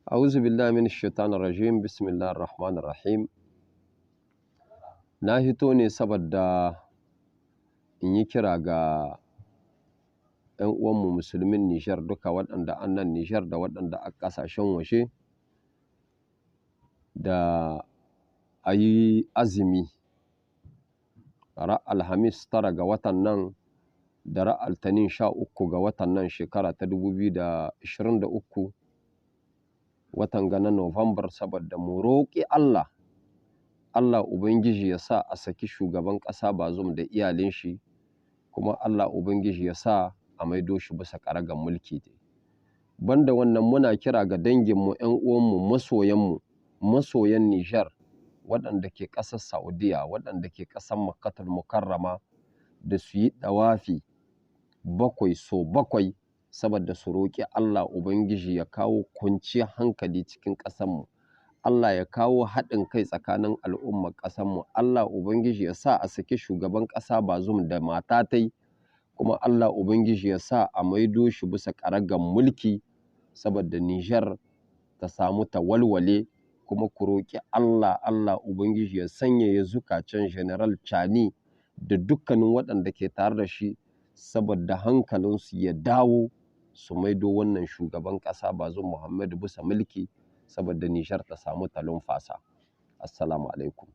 A'udhu billahi minash shaitanir rajim. Bismillahir rahmanir rahim. Na hito ne saboda in yi kira ga 'yan uwanmu musulmin Nijar duka, waɗanda annan Nijar da waɗanda a ƙasashen waje, da a yi azumi ra Alhamis 9 ga watan nan da ra Altanin 13 ga watan nan, shekara ta 2023, watan ga na Nuwambar, saboda mu roƙi Allah, Allah Ubangiji ya sa a saki shugaban ƙasa Bazoum da iyalin shi, kuma Allah Ubangiji ya sa a maido shi bisa karagar mulki. Banda wannan, muna kira ga danginmu, 'yan uwanmu, masoyanmu, masoyan Nijar, waɗanda ke ƙasar Saudiya, waɗanda ke ƙasar Makkatul Mukarrama, da su yi ɗawafi bakwai so bakwai saboda su roƙi Allah Ubangiji ya kawo kwanciyar hankali cikin ƙasarmu. Allah ya kawo haɗin kai tsakanin al'ummar ƙasarmu. Allah Ubangiji ya sa a saki shugaban ƙasa Bazoum da matatai, kuma Allah Ubangiji ya sa a maido shi bisa karagar mulki saboda Nijar ta samu ta walwale. Kuma ku roƙi Allah, Allah Ubangiji ya sanyaya zukacen General Chani da dukkanin waɗanda ke tare da shi, saboda hankalinsu ya dawo su maido wannan shugaban ƙasa Bazoum Muhammadu bisa mulki, saboda Nijar ta samu ta lumfasa. Assalamu alaikum.